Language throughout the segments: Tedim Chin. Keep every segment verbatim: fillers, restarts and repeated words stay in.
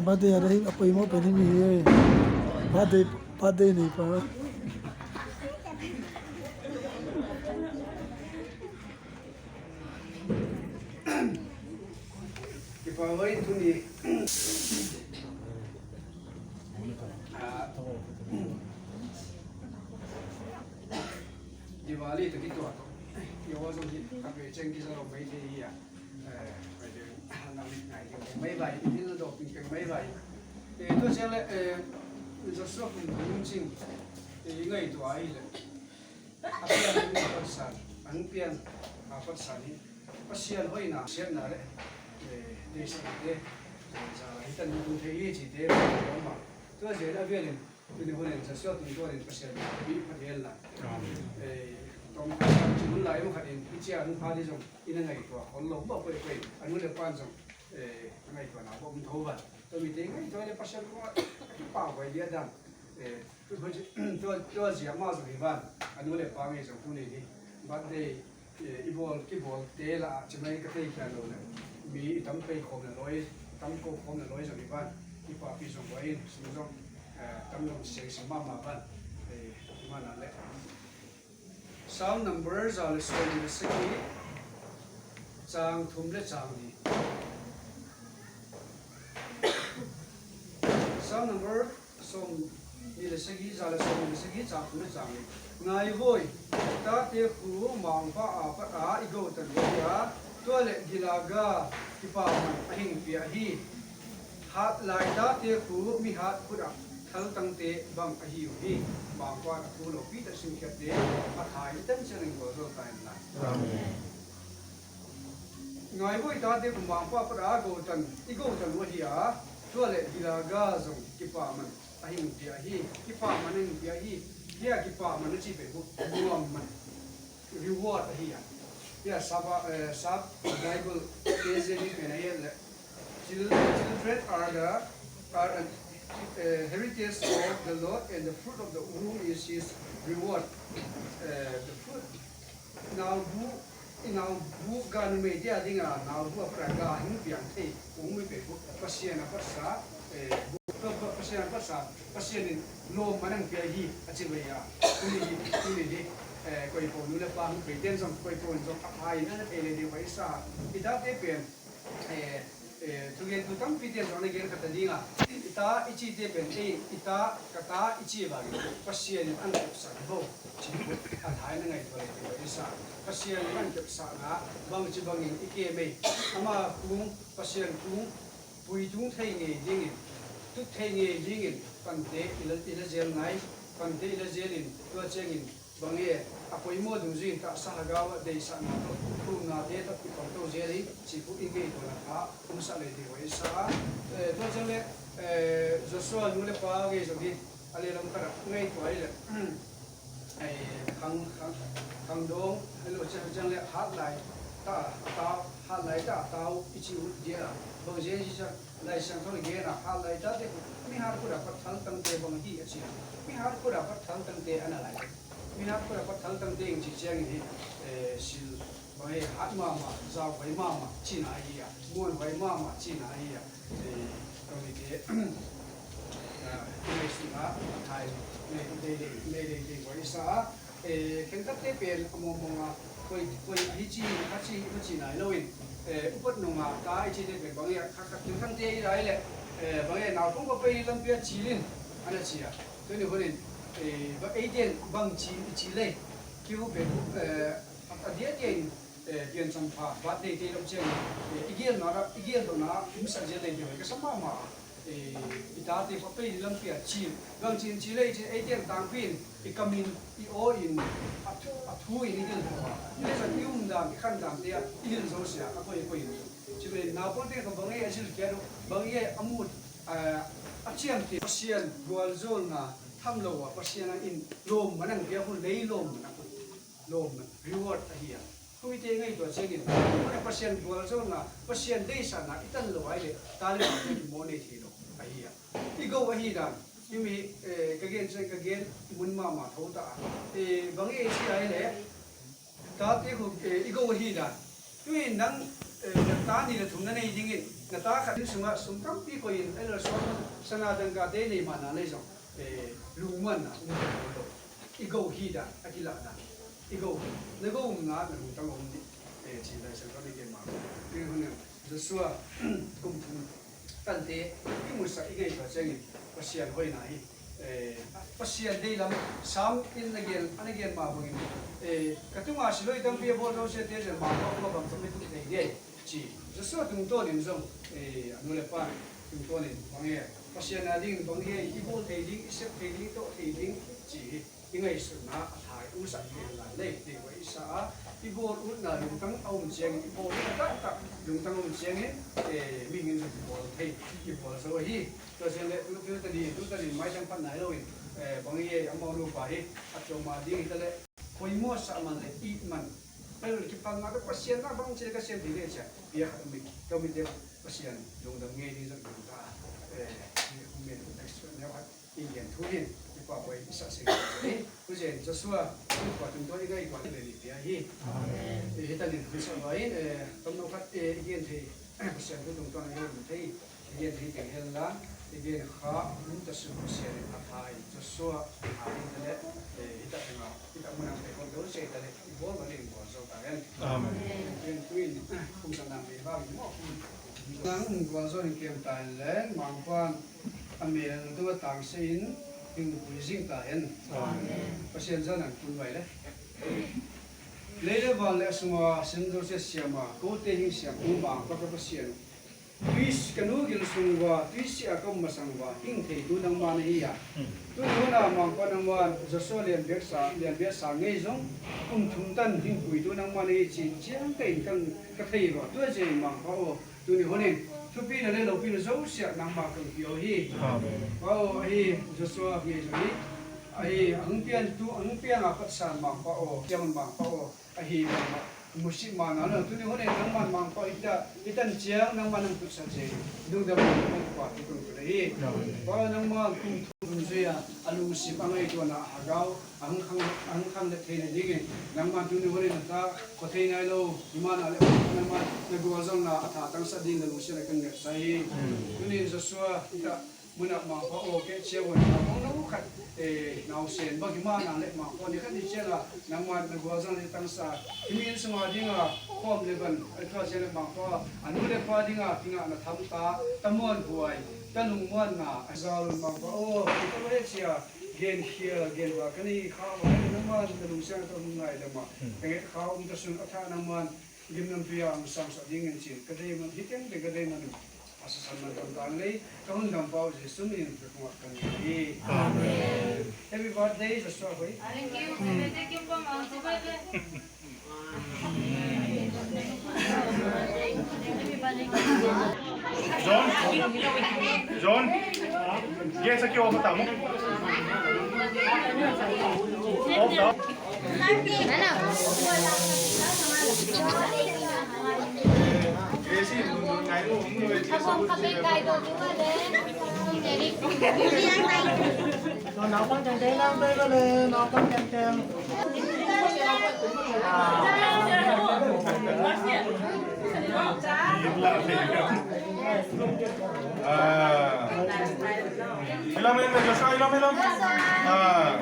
Birthday a dei a poimawh pen hi mi hi. Birthday, birthday nei pa. Kipa hoi tuni. Ah, Diwali tawh kituak. Yehovah zong hi khat vei ciang kiza lo mai thei hi a. Eh, mai ding, nang ngai ding mai vai, thil na dawh pingping mai vai. Eh, tua ciang le, eh, Joshua kum kum cing, eh, i ngaihtuah ahih leh. A pian a hong patsan, a hong pian a patsan hi. Pasian hoihna, siatna le, eh, deihsakte, eh, za lai hi tan, hong thei hi cihte, tua zia a vialin, tuni hun in Joshua tungtawnin Pasian mi phat hen la. Amen. Eh, tawm khat khat ci hun lai mah khat in, hih cia hong pha ding zong, i na ngaihtuah hong lo mah peuhpeuh, a nu le pan zong, eh, a ngaihtuahna bawh om tho van. Tua mite ngaihtuah le Pasian kua, i pau vai dia dan, eh, Tua, tua zia mah zong hi van, a nu le pa ngei zong tuni hi. Birthday, eh, i bawl, kibawlte lah ah, ci mai ka thei khia lo le. Mi i tam pei khawm na lawi, tam ko khawm na lawi zong hi van. I papi zong buai in, sum zong, eh, tam zong siang sim mahmah van. Eh, i mana le. Psalm number za le sawm le sagih, cang thum le cang li. Psalm number sawm nih le sagih, za le sawm nih le sagih, cang thum le cang nih. Ngai voi, tate khu Mangpa a pat a i gotan uh hi a, tua le gilaga kipaman a hing pia hi. Hat lai tate khu mihat khut ah thaltangte bang ahi uh hi. Mangpa a khu lopi tak simkhiatte a thai i tan ciang in gualzo ta in la. Amen. Ngai voi, tate khu Mangpa a pat a gotan, i gotan uh hi a, tua le gilaga zong kipaman a hing pia hi. Kipaman a hing pia hi. Hia kipaman a ci pei uh nuamman, reward ahi a. Hia sapa, eh, sap Bible K J V pen a hi le. Chil-, children are the, are an, eh, heritage of the Lord, and the fruit of the womb is his reward. Eh, the fruit, naubu, i naubu ga numei dia dinga naubu a pat a ga hing piang thei, ung mi pei bu, Pasian a patsa, eh, bu, bu, Pasian a patsa, Pasian in lawmman a hing pia hi, a ci vai a, tuni hi, tuni hi, eh, koipo nu le pa hong pei ten zong, koipo in zong a pha in a na thei le ding vai sa, i tate pen, eh, eh, thugentu tampi ten zong na gen khat a dinga, i ta i cite pen, ei, i ta, ka ta i ci vangin, Pasian in a na kepsak hi bo, ci hi bo, a thai na ngaihtuah le ding vai sa, Pasian in a na kepsakna, bangci bangin i kem ei, ama kung, Pasian kung, pui tung thei ngei dingin, tut thei ngei dingin, pante i la, i la zel nai, pante i la zelin, tua ciangin, bang e, a poimawh dungzui in tahsa hagau ah deihsakna tawh, thumnate tawh i pangto zel hi, ci khu i ngaihtuahna kha, hong sa le ding vai sa, eh, tua ciang le, eh, Joshua nu le pa ngei zong hi, a le lam khat ah ngaihtuah hi le, Ei, khang, khang, khangdawng, hei lo ciang, ciang le hat lai ta, a tau, hat lai ta, a tau, i ci uh dia, bang zia i ci ciang, Lai Siangtho le gen a, hat lai tate, mi hat khut a pat thaltangte bang hi a ci a, mi hat khut a pat thaltangte a na lai. Mi hat khut a pat thaltangte in ci ciangin hi, eh, sil, bang hi hat mahmah, zau huai mahmah, cina ahi a, muan huai mahmah, cina ahi a, eh, tua mite, ah, i ngaihsutna a thai nei, nei, nei, nei, nei, nei, nei, nei, sa a, eh, khenkhatte pen a mawngmawng a, koi, koi a hi ci, a ci, a ci nai lo in, eh, upat nung a ta i cite pen bang hi a, kha, kha, khenkhatte i lai le, eh, bang hi a, nau kong ko pei lampi a cilin, a na ci a. Tuni hun in, eh, ba, ei ten bang ci, i ci le, kiu pen, eh, a, a dia dia in, eh, Pian Champha, birthday te lo ciang, eh, i gel na, i gel lo na, i masa gel le dia, ka sa mahmah. Eh, i tate khua pei lampi a ci, bang cin ci lei cin, ei tiang tangpi in, i kam in, i aw in, a thu, a thu in i gil khua. I le zat i um dan, i khan dan te a, i gil zo sia, a koi, a koi in. Ci bei, naupang te khua bang ei a zil kia do, bang ei a mut, a, a ciam te. Pasian gualzolna, tham lo a, Pasian a in, lawm manang pia hun, lei lawm manang hun. Lawm manang, reward ahi a. Khuite ngaihtuah ciangin, hih Pasian gualzawhna, Pasian deihsakna i tan lo ahih leh, ta le mate i mawh nei thei lo ahi a. I go ahi dan, himi, eh, ka gen ciang ka gen mun mahmah tho ta a. Eh, bang i ei ci ahih leh, tate khu, eh, i go ahi dan. Tu-in nang, eh, na ta nih le thum na nei dingin, na ta khat inn sungah sum tampi koihin, a lel suak, sana dangkate nei mahna lei zong, eh, lungmuanna um lo. I go hi dan, a kilah dan. I go hi. Na go umna, na lungtang om dih. Eh, ci Lai Siangtho i gen mah. Tua hun in Joshua kum thum tante i musak i ngaihtuah ciangin Pasian hoihna hi. Eh, Pasian deih lam, Sam in na gen, a na gen mah bangin, eh, ka tungah siloh tampi a bawl zosiate zong mah bang, mah bang tawh i tun thei ding ci. Joshua tungtawnin zong, eh, a nu le pa tungtawnin bang e, Pasian a ding bang e, i bawl thei ding, i sep thei ding, i tawh thei ding ci hi. I ngaihsutna a tha i umsak thei lai lei, thei vai i sa a, i bawl utna lungtang a um ciangin, i bawl utna taktak lungtang a um ciangin, eh, mihing in zong kibawl thei, kibawl zo hi. Tua ciang le, tu, tu tadi, tu tadi mai tang phat nai loin, eh, bang i ei, amau nupa hi, a tua ma ding hi ta le, poimawh sah man le, it man, pel kipalna ka Pasian na bang ci le ka siam thei le cia, bia khat um hi, tua mi te Pasian lungdam ngei ding zong ding ta, eh, mi, mi, next one, next one. I gen thu hi, i pa pai i sa sing hi. Hu zen Joshua, i pa tun tua i gai tua le ni pia hi. Amen. I hita nin hu sa bai, eh, tam no khat, eh, i gen thei, Pasian thu tung tua i gen thei, i gen thei teng hel la, i gen kha, um ta su Pasian a thai, Joshua, a thai ta le, eh, hita teng a, hita mun ang pe kon do se ta le, i bol ma ling bol zo ta en. Amen. I gen thu in, kum sa nang le ba, i mo kum. Nang kum bol zo in kem ta en le, mang pan, a mel tua tangsia in hingpui zing ta hen. Amen. Pasian zan an kun vai le. Lei le van le a sunga sim zo sia siama, kote hing siam tu mang pa ka Pasian. Tuis ka nu gil sung va, tuisi a ka um masang va, hing thei tu nangma na hi a. Tuni hun a mang pa nangma Joshua lian biak sa, lian biak sa ngei zong, kum thum tan hingpui tu nangma na hi ci ciang ka in kan ka thei va, tua zia mang pa aw. Tuni hun in, thupina le lopina zosiah nangmah kong pia uh hi. Amen. Pa aw, ahi Joshua ngei zong hi. Ahi, a hong pian tu, a hong pian a patsan Mangpa aw, kiaman Mangpa aw, ahi mangmah. Musih mana lo, tuni hun in nangmah Mangpa i ta, i tan ciang, nangmah nang tutsak zia. Lungdam nangmah pa, i kong tu le hi. Amen. Pa aw, nangmah kong tu zui a, a lungsim a ngaihtuahna a hagau. A hong khang, a hong khang let theihna dingin nangman tuni hun in a tha khua thei nai lo, hi mana le nangman na gualzawhna a tha tangsak ding na lungsiatna kan ngetsak hi. Tuni in Joshua i tah munah Mangpa aw keh ciang un a hong no khat, eh, nausen bang hi mana le Mangpa ni khat ni ciangah nangman na gualzawhna tangsak hi. Hih mi inn sunga dingah khawm le ban a tua ciang le Mangpa a nu le pa dingah kingahna tham ta, ta muanhuai, ta lungmuanna a zal un Mangpa aw, i ka lo he cia. Genkhial, genva ka nei kha uh a, nangman na lungsiang tawh hong ngaidam a, ka nget kha uh um ta sun a tha nangman gimnamtui a hong sangsak dingin cin ka deiman, hih teng teng ka deiman uh a sasan man tamtang lei ka hun dam pa uh Jesu min ka kungak ka ngen hi. Amen. Happy birthday Joshua Hoih. Thank you. Thank you. John, John, gas a ki off ta mo. Off ta. Naupang tengteng, naupang tengteng. Ah. Ilam, ilam, ilam, ilam. Ah.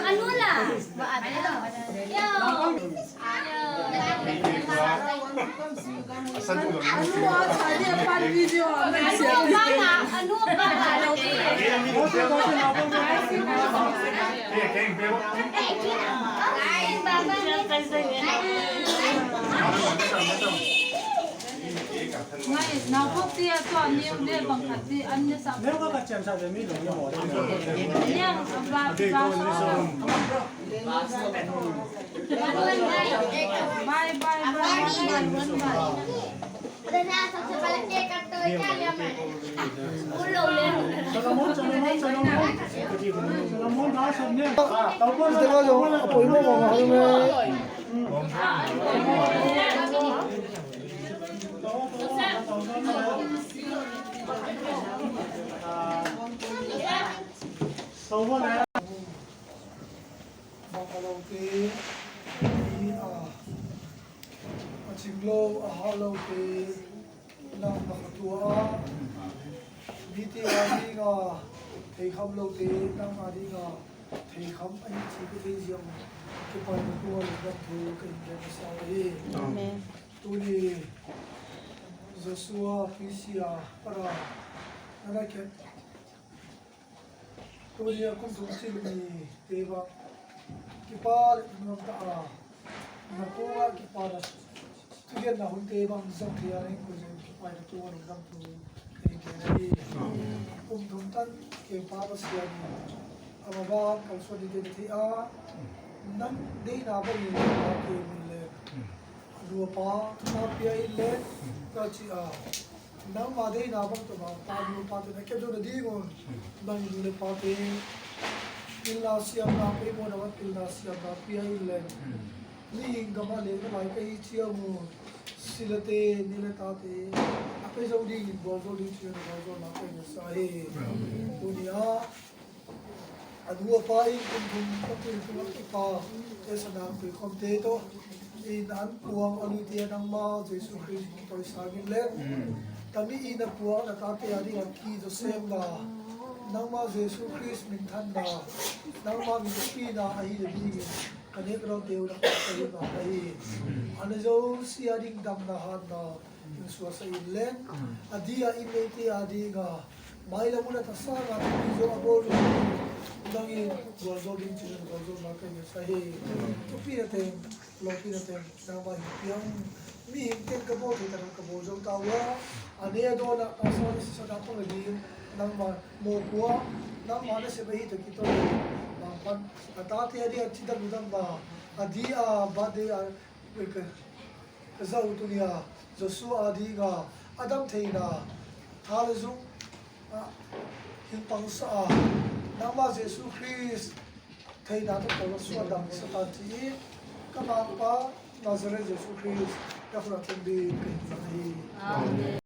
Anu lah. Anu bang ah, anu bang ah. Ngai, na khop ti a tua niu le bang khat ti an ne sa. Niang a ba ba sa. Bye, bye, bye, bye, bye, bye. Bang a lote, mi a, a cing lo, a hau lote, nang na khatua a, mite a dinga theikham lote, nang a dinga theikham ahi ci ka thei ziang, kipaina tua lungdam thu ka in gen masa hi. Amen. Tuni Joshua P C a para na na khen Tuni a kum thum cil ni te bang kipa le nuam ta a, na kua kipa na thugen na hun te bang zong thei a, na in kua zong kipa na tua lungdam thu te ke na hi. Kum thum tan ke pa Pasian in a ma bang kalsuan ni te na thei a, nang deina bang in na ke min le a nu a pa thupha pia in le ka ci a, nangma deina bang tawh bang pa nu pa te na kep zo na ding un, nang nu le pa te pilna siamna, pei mawna bang pilna siamna pia in le mihing gam a leng na lai ka hi ciang un, silate ni le tate a pei zo ding in gualzo ding ciang gualzo na ka hi na sa hi. Tuni a a nu a pa in kum thum ka pil tung a kipa e sa nang pil khawmte tawh in an puang a luite a nangma Jesu Khrist in kitawi sangin le tami in a puang na tate a ding a ki zaw semna nangma Jesu Khrist minthanna nangma min pina ahi le dingin ka nek rawte uh na ka ka hi ma ahi. A na zo si a ding damna hatna in suasa in leng a dia in neite a dinga mailam un a thasanga thupi zo a bawl ding nangin gualzo ding cin gualzo na ka hi sa hi. Thupi na teng lopi na teng nangma hi piang mihing ten ka bawl thei tak ka bawl zo ta ua a ne a dawn a a sa na sisa na pang a ding nangma mawkua nangma na sep ahi tak i tawi bang pan a tate a dia cidam dam ba a dia birthday a ka zau tunia Joshua a dinga a dam theina tha le zung a hin pangsa a nangma Jesu Khrist theina tawh tawh suan dam Satan ci i ka mangpa Nazareth Jesu Khrist ka khut a thum ding ka hin zang hi. Amen.